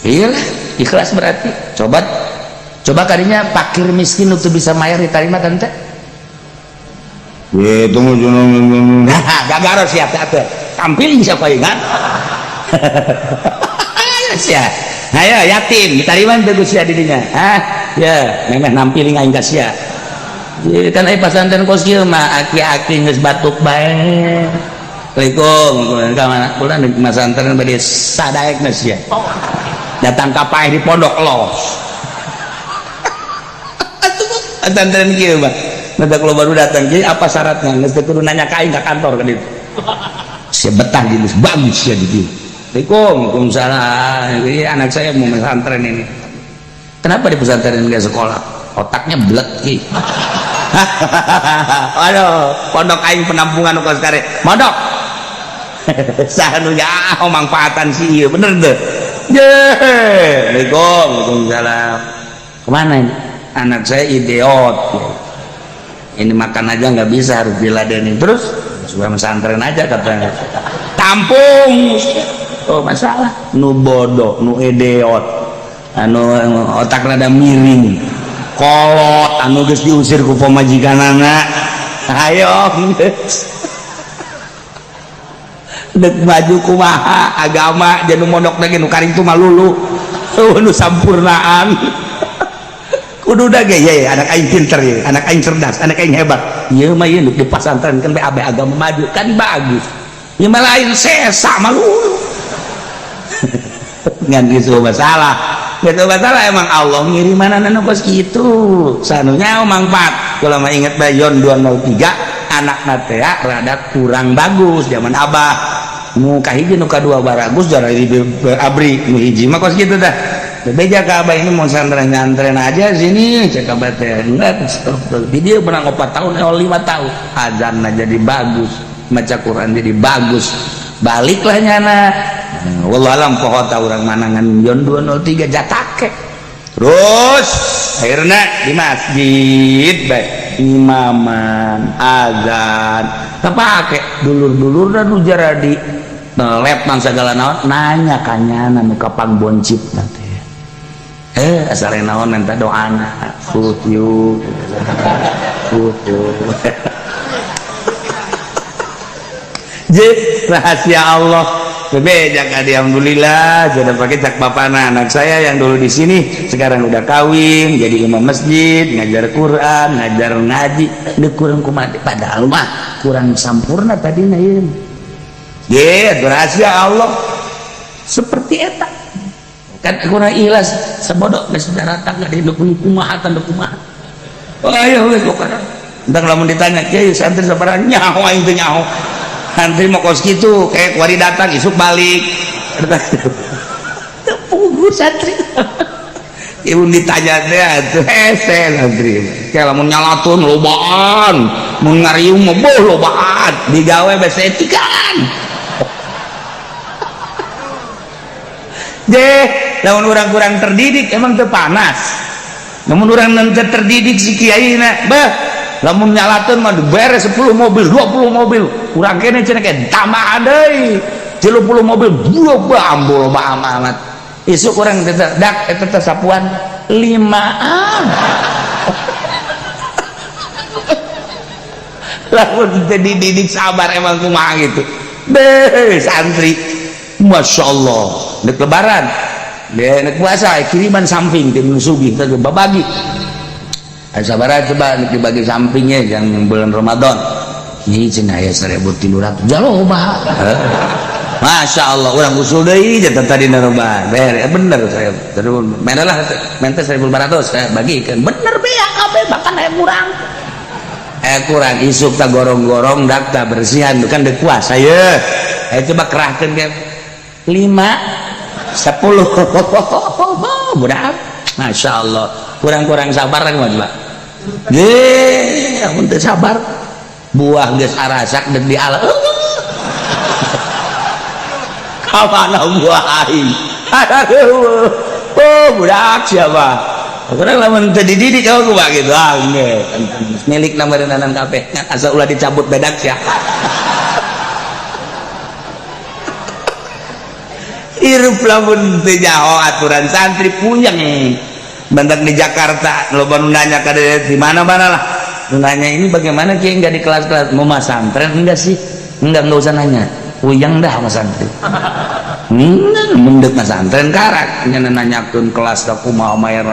Iyalah, ikhlas berarti. Coba coba kadinya fakir miskin untuk bisa mayar diterima kan teh? Ye, tunggu nah, gagaro siap teh. Tampil siapa ingat? Sia. Ayo yatim diterima teu sia didinya. Hah? Ya, memeh nampiling aing ka sia. Jadi kan ai pasantren kos kieu mah aki-aki geus batuk bae. Assalamualaikum, ka mana? Bulan di pasantren bade sadaekna sia. Datang ka paeh di pondok los. Atuh pasantren kieu mah. Nanti kalau baru datang kieu apa syaratnya? Geus teu kudu nanya ka aing ka kantor kan itu. Sia betah di bagus sia di dieu. Assalamualaikum, waalaikumsalam. Ini anak saya mau pesantren ini. Kenapa di pesantren nggak sekolah? Otaknya blek ki. Aduh, pondok aing penampungan kos kare. Mondok. Saha nu nyaho manfaatan si ieu, bener teu? Ye. Assalamualaikum, waalaikumsalam. Kemana ini? Anak saya idiot. Ini makan aja nggak bisa, harus diladenin. Terus supaya pesantren aja katanya. Tampung. Oh masalah nu bodoh nu idiot anu otak rada miring kolot anu geus diusir ku pamajikanana ayo geus dek maju kumaha agama jeung mondok lagi nu karing tu malulu nu sampurnaan kudu da ge ye anak aing pinter ye anak aing cerdas anak aing hebat ieu mah ieu di pasantren kan bae agama maju kan bagus ieu mah lain sesa malulu ngan gitu masalah gitu masalah emang Allah ngirimanan anu kos kitu sanunya manfaat kalau mah inget bayon 203 anak teh rada kurang bagus zaman abah nu kahiji nu kadua baragus jara di abri nu hiji mah kos kitu dah bebeja ka abah ini mau santren nyantren aja sini cek abah teh enggak di dia menang 4 tahun 5 tahun azanna jadi bagus maca Quran jadi bagus baliklah nyana. Wallahu alam poho ta urang manangan Yon 203 jatake. Terus akhirnya di masjid bae imaman azan kapake dulur-dulur dan nu jaradi lepang segala naon nanya kanyana nu kapang boncit teh. Asal naon minta doana sujud. Sujud. Je rahasia Allah. Bebe jangan alhamdulillah sudah pakai cak bapana anak saya yang dulu di sini sekarang udah kawin jadi imam masjid ngajar Quran ngajar ngaji deuk kurang kumaha padahal mah kurang sampurna tadina ieu. Ye rahasia Allah seperti eta kan kurang ikhlas sabodok geus datang ka dieu kumaha tanda kumaha. Oh ayo we kok Entang lamun ditanya kiai santri sabaraha nyaho aing teh nyaho. Santri mau kos gitu kayak wari datang isuk balik tepunggu santri ibu ditanya teh atuh hese santri kayak lamun nyalatun lobaan mun ngariung mah boh lobaan digawe bese etikan je lamun urang kurang terdidik emang teu panas lamun urang teu terdidik si kiai na bah lamun nyalatun mah beres 10 mobil 20 mobil kurang kene cenah ke tambah deui 30 mobil dua ambol loba amat isuk urang teh dak eta teh sapuan 5an Lamun teu dididik sabar emang kumaha gitu. Beh, santri Masya Allah, dek lebaran, dek puasa kiriman samping tim sugih teh babagi. Sabar coba dibagi sampingnya yang bulan Ramadan. Ini cenah aya 1.300 jaloba. Masya Allah, orang usul deui jatuh tadi naroban. Bener saya. Bener lah, mente 1.500 bagikan. Bener beak kabeh bahkan aya kurang. Kurang isuk tak gorong-gorong dak tak bersihan kan dek puasa ye. Coba kerahkeun ke 5 10 budak. Masya Allah, kurang-kurang sabar kan coba. Ye, amun teu sabar buah geus arasak deuk diala. Kamana buah aing? Oh, budak siapa? Kurang lamun teu dididik aku kumaha gitu. Ah, milik nameureunana kabeh. Asa ulah dicabut bedak sia. Hirup lamun teu nyaho aturan santri puyeng. Bentak di Jakarta loba nu nanya ka di mana-mana lah. Nu nanya ini bagaimana kiai enggak di kelas-kelas mau masantren enggak sih? Enggak usah nanya. Puyeng dah sama santri. Mendek masantren karak nya nanyakeun kelas ka kumaha mayar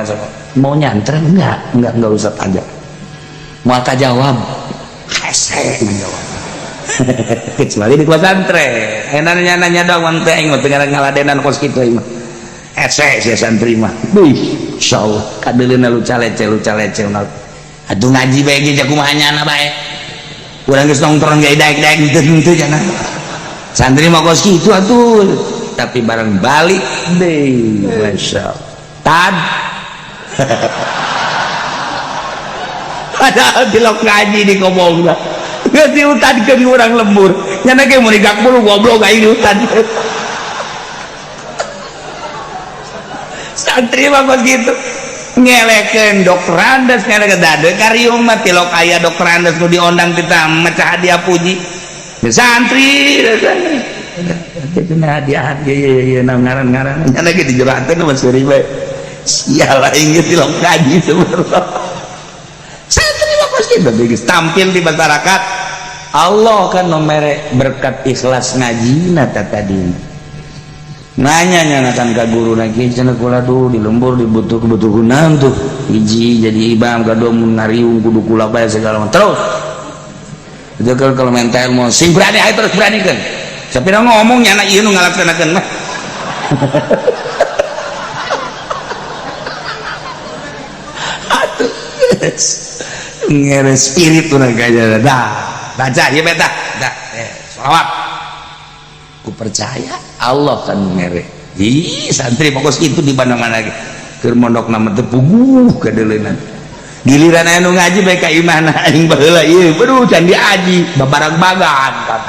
mau nyantren enggak usah tanya. Moal jawab. Hese ngajawab. Kecuali di pesantren. Enak nanya dong mun teh aing mah teu ngaladenan kos kitu aing mah. Hese sia santri mah. Beuh, insyaallah kadeuleuna luca leceh Atuh ngaji bae ge kumaha nyana bae. Urang geus nongkrong ge daek-daek henteu cenah. Santri mah kos kitu atuh. Tapi bareng balik deui, masyaallah. Tad. Padahal tilok ngaji di kobongna. Geus diutankeun urang lembur. Nyana ge mun digak bulu goblok aing diutan. Santri mah kos kitu. Ngelekeun dokter Andes ngelekeun dade kariung mah tilok aya dokter Andes nu diondang kita mecah hadiah puji. Santri itu hadiah ye ngaran-ngaran nyana ge dijerakeun mah seuri bae. Sial aing ge tilok ngaji sebenarnya. Santri mah kos kitu geus tampil di masyarakat. Allah kan nomere berkat ikhlas ngajina tadi. Nanya nyanakan ka guru lagi cenah kula duh di lembur dibutuh kebutuhan tuh hiji jadi ibam kadua mun ngariung kudu kula bae segala macam terus. Itu kalau minta ilmu sing berani ayo terus beranikeun. Sapira ngomong nyana ieu nu ngalaksanakeun mah. Atuh ngere spirit urang kaya dah baca ieu beta dah selawat. Ku percaya Allah kan mere. Ih, santri fokus itu di mana-mana lagi. Keur mondok nama teu puguh kadeuleunana. Giliran aya nu ngaji bae ka imahna aing baheula ieu, beduh can diaji babarang-bagan.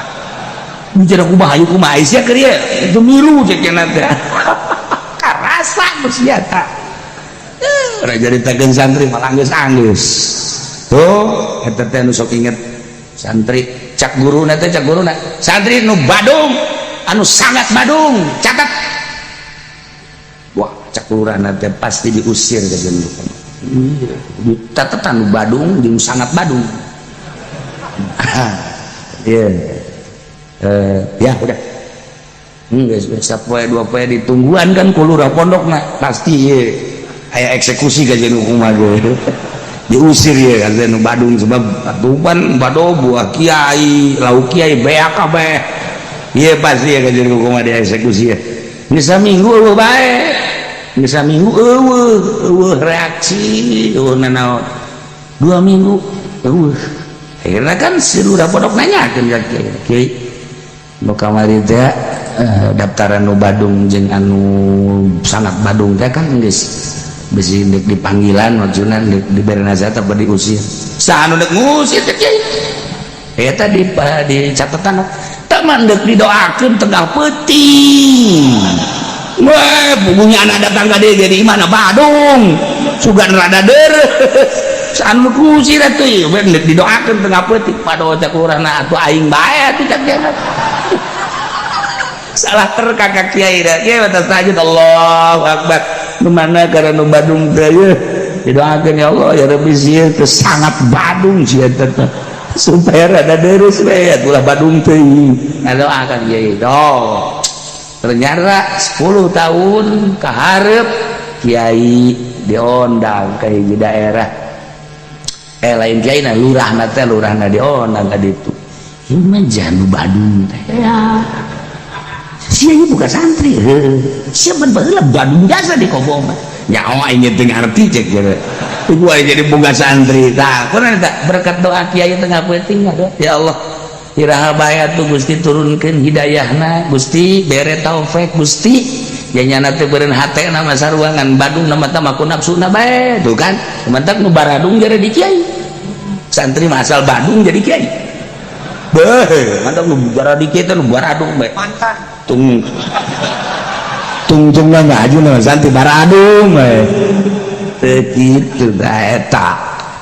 Bicara kumaha ieu kumaha sia keur ieu, itu milu cek cenah teh. Karasa ku sia ta. Ora jadi takeun santri malah anggeus-anggeus. Tuh, eta teh nu sok inget santri cak guruna teh cak guruna. Santri nu badung anu sangat badung catat wah cak lurahna teh pasti diusir ke jeung catatan badung jeung sangat badung. Iya ya udah geus sapoe dua poe ditungguan kan ku lurah pondokna pasti ieu aya eksekusi ka jeung kumaha ge diusir ya kan nu badung sebab atupan bado buah kiai lauk kiai beak kabeh. Iya pasti ya kajian hukum ada eksekusi ya. Geus saminggu eueuh bae. Geus saminggu eueuh reaksi eueuh nanaon. 2 minggu eueuh. Akhirna kan si lurah pondok nanyakeun ka kiai. Kiai nu kamari teh daftaran nu badung jeung anu sangat badung teh kan geus bisi deuk dipanggilan maksudna deuk dibere nasihat apa diusir. Saha nu deuk ngusir teh kiai? Eta di catatan mandek didoakeun tengah peuting. Wah, puguhnya anak datang ka dieu jadi imahna badung. Sugan rada deres. Anu kusir atuh ieu we ndek didoakeun tengah peuting. Padoh cak lurahna atuh aing bae atuh cak kiai. Salah terka ka kiai da. Kiai batas tahajud Allahu akbar. Nu mana karena nu badung teh ieu didoakeun ya Allah ya Rabbi sieun teh sangat badung sia teh. Supaya rada deres we, ulah badung teuing. Ngadoakan kiai. Oh, ternyata 10 tahun kaharep kiai diondang ke hiji daerah, eh, lain kiai na, lurah teh, lurahna diondang ka ditu. Ieu mah janu Badung teh ya, sia ieu bukan santri heuh, sia ban baheula Badung jasa di Kobo mah. Nyawa aing teu ngarti, cek gitu. Gua jadi boga santri tah. Kurang tak berkat doa kiai tengah peuting. Doa, ya Allah, iraha bae atuh Gusti turunkeun hidayahna, Gusti bere taufik, Gusti janyana teh beureun hatena mah saruangan Badung na mata maku nafsuna bae tuh kan. Mantap nu baradung jadi di kiai, santri mah asal Badung jadi kiai. Beuh, mantap nu bara di kiai teh nu baradung bae. Mantan. Tung tungtungna ngaju na santri baradung bae. Teu kitu da eta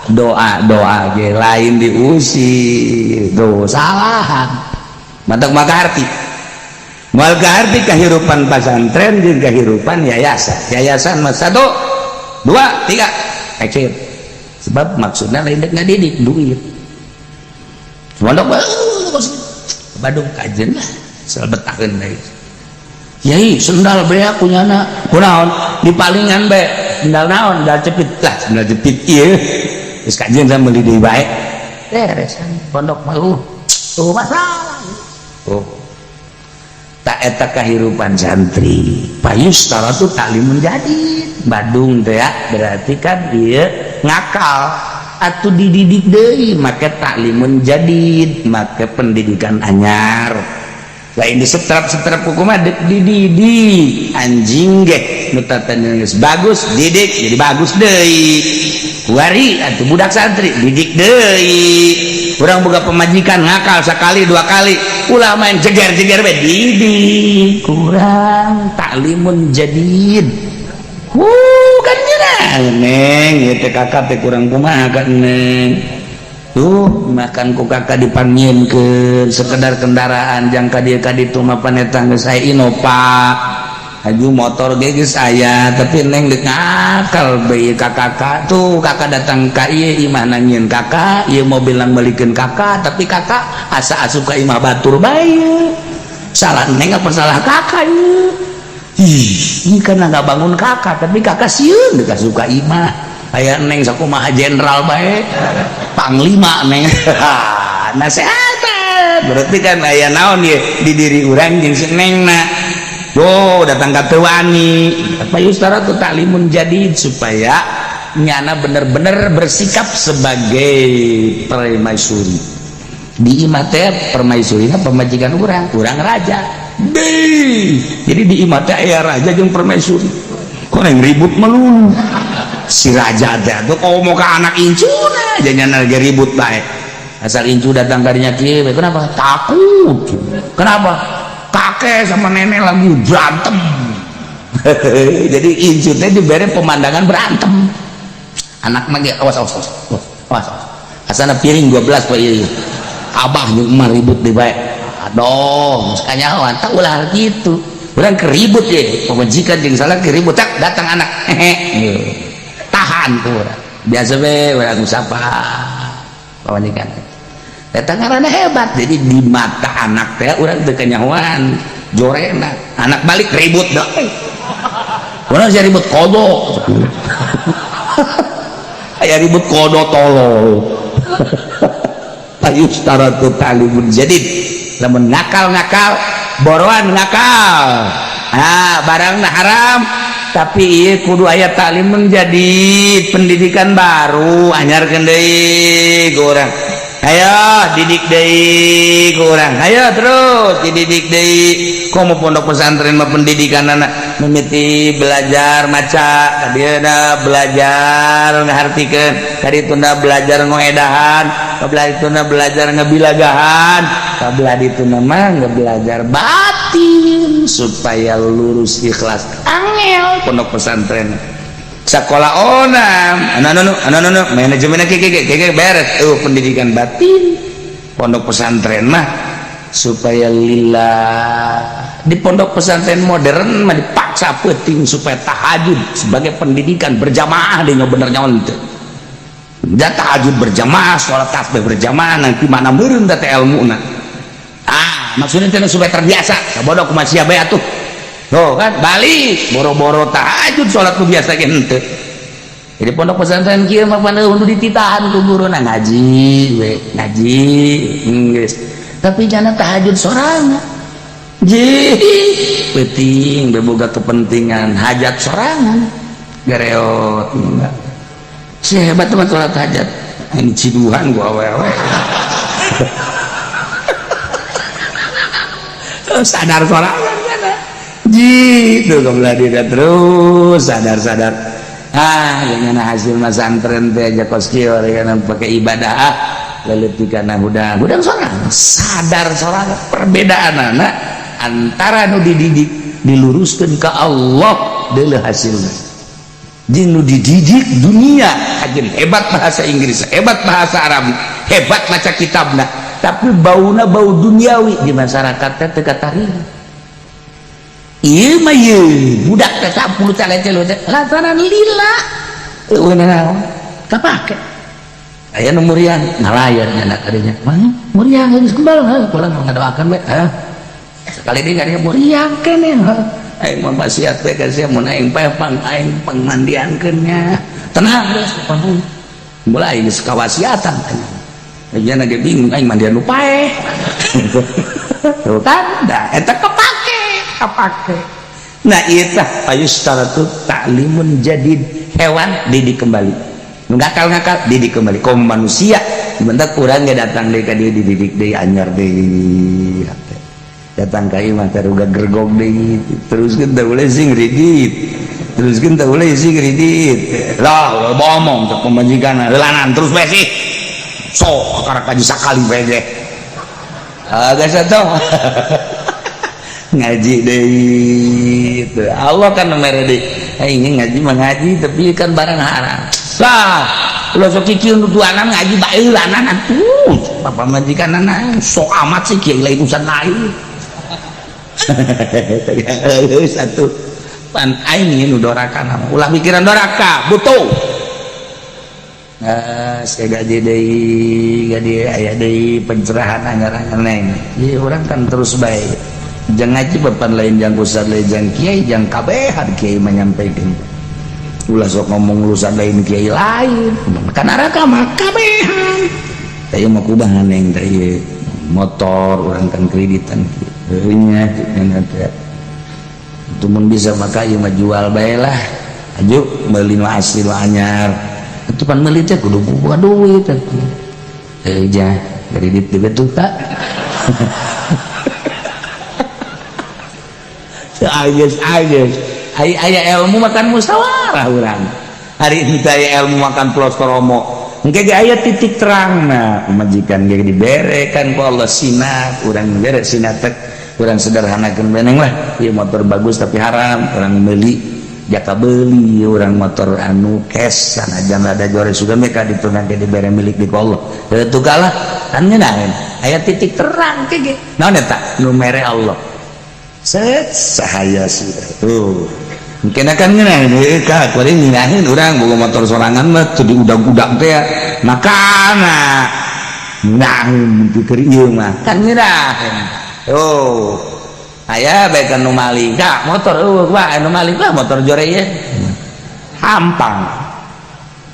doa-doa ge lain diusir tuh, salahan mantak maka arti. Moal kaharti kehidupan pasantren jeung kehidupan yayasan. Yayasan mah satu, dua, tiga, exit. Sebab maksudnya lain dek ngadidik duit. Pondok Badung kajen lah, selbetakeun deui. Yai, sendal beak punyana kunaon dipalingan bae? Sendal naon? Sendal jepit lah, sendal jepit ieu geus kajen sama meuli deui bae. Beres pondok mah, tuh masalah. Oh, tak eta kehidupan santri payus tuh taklimun jadid. Badung teh ya, berarti kan dia ngakal atau dididik deui make taklimun jadid, make pendidikan anyar, lain di setrap-setrap hukum dek dididik. Anjing ge nu tatana geus bagus didik jadi bagus deui. Kuari atuh budak santri didik deui. Urang boga pemajikan ngakal sekali dua kali, ulah main jeger-jeger we, didik kurang taklimun jadid. Kan nyerah neng ieu teh, kakak teh kurang kumaha kan neng? Tuh makan ku kakak dipanggilkeun sekedar kendaraan jangka dia ka ditu mah panetang geus aya Innova, haju motor ge geus aya, tapi neng deuk ngakal bae ka kakak. Tuh kakak datang ka ieu imah nangieun kakak, ieu mobil nang meulikeun kakak, tapi kakak asa asup ka imah batur bae. Salah neng apa salah kakak ieu? Ih, ini kan nggak bangun kakak, tapi kakak sieun deuk asup ka imah. Aya neng sakumaha jenderal bae, panglima neng Nasehatan berarti kan aya naon ye di diri urang jeung si nengna. Oh, datang ka teu wani. Apa yustaratu taklimun jadid supaya nyana bener-bener bersikap sebagai permaisuri di imah teh. Permaisuri pemajikan urang, urang raja. Deh, jadi di imah teh aya raja jeung permaisuri. Kok yang ribut melulu si raja teh tuh mau ke anak incuna janyana lagi ribut bae. Asal incu datang kadinya kieu, kenapa takut? Kenapa? Kakek sama nenek lagi berantem. Jadi incu teh diberi pemandangan berantem. Anak mah ge, awas, awas, awas, awas, awas, asana piring 12 pak ieu abah jeung emak ribut di bae. Aduh, kanyahoan tak ulah gitu. Urang keribut ye pemajikan jeung salah keribut, tak datang anak hehe, tahan tuh urang biasa be, urang sapa pamajikan eta ngaranna hebat. Jadi di mata anak teh urang teu kanyahoan jorena. Anak balik ribut dah, urang sih ribut kodo, aya ribut kodo tolol. Payustaratu ta'limun jadid. Lamun ngakal-ngakal boroan ngakal, ah, barang haram, tapi ieu kudu aya taklimun jadid, pendidikan baru, anyarkeun deui ku urang. Ayo didik deui ku urang, ayo terus dididik deui. Komo pondok pesantren mah pendidikan anak mimiti belajar maca, kadieuna belajar ngahartikeun, kadituna belajar ngoedahan, kabelah dituna belajar ngebilagahan, kabelah dituna mah ngebelajar batin supaya lurus ikhlas. Angel pondok pesantren. Sekolah onam anu anu anu anu manajemen keke keke beres tuh pendidikan batin. Pondok pesantren mah supaya lillah. Di pondok pesantren modern mah dipaksa penting supaya tahajud sebagai pendidikan berjamaah. Dia bener nyawa itu. Tahajud berjamaah, sholat tasbih berjamaah, nanti mana meureun teh ilmuna. Ah, maksudnya teh supaya terbiasa. Bodoh kumaha sia bae atuh. Tuh kan balik boro-boro tahajud sholat nu biasa ge henteu. Jadi pondok pesantren kieu mah pan nu dititahan ku guruna ngaji we, ngaji geus. Tapi jangan tahajud sorangan. Ji, penting beboga kepentingan hajat sorangan. Gareot enggak. Si hebat teman sholat hajat. Ini ciduhan gua awewe. Sadar sorangan kana. Ji, tuh kebelah diri terus sadar-sadar. Ah, dengan hasil masantren teh aja kos kieu dengan pakai ibadah ah leutik kana hudang. Hudang sorangan, sadar sorangan perbedaan anak antara nu dididik diluruskan ke Allah deuleu hasilna. Jeung nu dididik dunia ajen hebat bahasa Inggris, hebat bahasa Arab, hebat maca kitabna, tapi bauna bau duniawi di masyarakat teh teu katarima. Ieu mah ieu budak teh 10 cale-cale teh lantaran lila. Eueuh naon? Kapake. Aya nu muriang ngalayan nya kadinya. Mah muriang geus kembal heuh pulang ngadoakeun we. Heuh. Sekali deui kadinya muriang keneh heuh. Aing mah wasiat we ka sia mun aing paeh pang aing pangmandiankeun nya. Tenang geus mulai geus kawasiatan aing. Nya ge bingung aing mandian nu paeh. Tuh kan da eta kepake, kepake. Nah ieu tah ayustaratu ta'limun jadid, hewan didik kembali. Nu ngakal-ngakal didik kembali. Kom manusia bentak urang ge datang deui ka dieu dididik deui anyar deui. Datang ka imah taruga gergok deui, teruskeun teh boleh sing kredit. Teruskeun teh boleh sing kredit. Lah bomong cek pamajikan heulanan terus bae sih. Sok karak kaji sakali bae ge. Ah geus atuh. Ngaji deui teu Allah kan mere deui. Aing ngaji mah ngaji tapi kan barang haram. Lah, lo sok kieu nu tuanan ngaji bae heulanan atuh. Bapak majikanana sok amat sih kiai lain urusan lain. Satu pan aing nu doraka nama ulah mikiran doraka butuh. Saya gaji deui gaji aya deui pencerahan anyar-anyar neng. Jadi urang kan terus bae. Jangan ngaji papan lain jang ustad lain jang kiai jang kabehan kiai menyampaikan. Ulah sok ngomong urusan lain kiai lain. Kan neraka mah kabehan. Tah mah kubahan neng teh motor urang kan kreditan heuh nya teh. Itu mun bisa maka ieu mah jual bae lah. Aju meuli nu asli nu anyar. Itu pan meuli teh kudu boga duit atuh. Heuh jah kredit dibetul tak. Agus agus aya ilmu makan musyawarah urang. Hari ini aya ilmu makan plostoromo. Engke ge aya titik terangna pamajikan ge dibere kan ku Allah sinat urang bere sinat teh urang sederhanakeun beneng lah. Ieu motor bagus tapi haram urang meuli jaka beuli urang motor anu cash sanajan rada jore sugan mereka ditunang ge dibere milik di ku Allah. Heuh tukalah kan ngeunaheun aya titik terang ke ge. Naon eta nu mere Allah. Set sahaya sudah tuh mungkin akan ngeunaheun heuh ka kuari ngeunaheun urang boga motor sorangan mah teu diudag-udag teh makana ngeunaheun pikir ieu mah kan ngeunaheun. Oh aya bae kan nu maling ka motor eueuh bae nu maling lah motor jore ieu hampang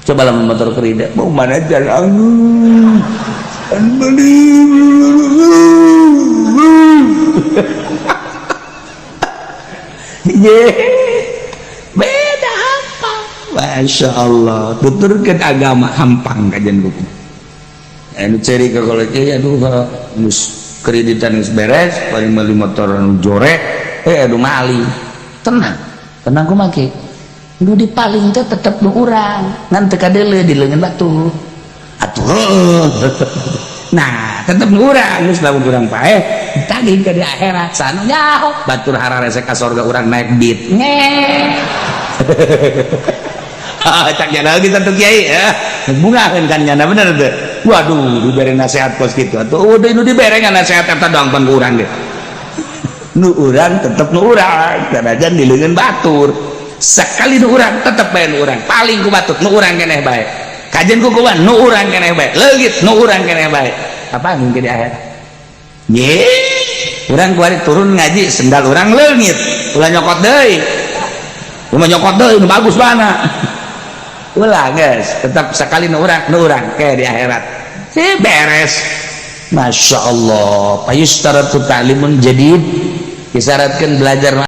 coba lamun motor kredit mau mana jalan beli. Beda hampang. Masya Allah tuturkan agama hampang kajian buku anu ceri ke kalau kiai aduh geus kreditan geus beres paling meuli motor anu jore aduh mali tenang tenang kumaha ke nu dipaling teh tetep nu urang ngan teu kadeuleu di leungeun batu atuh. Nah tetep nu urang geus lamun urang paeh ditagih ka di akhirat sanu nyaho batur hararese ka sorga urang naik beat nge. Cak nyana lagi satu kiai ya bungaheun kan nyana bener teu. Waduh dibere nasihat kos kitu atuh udah nu dibere nasihat eta doang pan ku urang ge nu urang tetep nu urang sanajan di leungeun batur sekali nu urang tetep bae nu urang paling ku batur nu urang keneh bae. Kajian ku kumaha? Nu urang keneh bae. Leungit nu urang keneh bae. Apa mungkin di akhirat? Ye, urang kuari turun ngaji, sendal urang leungit. Ulah nyokot deui. Ulah nyokot deui, nu bagus mana. Ulah geus, tetap sekali nu urang kayak di akhirat. Si beres. Masya Allah. Fayusytaratu ta'limun jadid, disyaratkan belajar.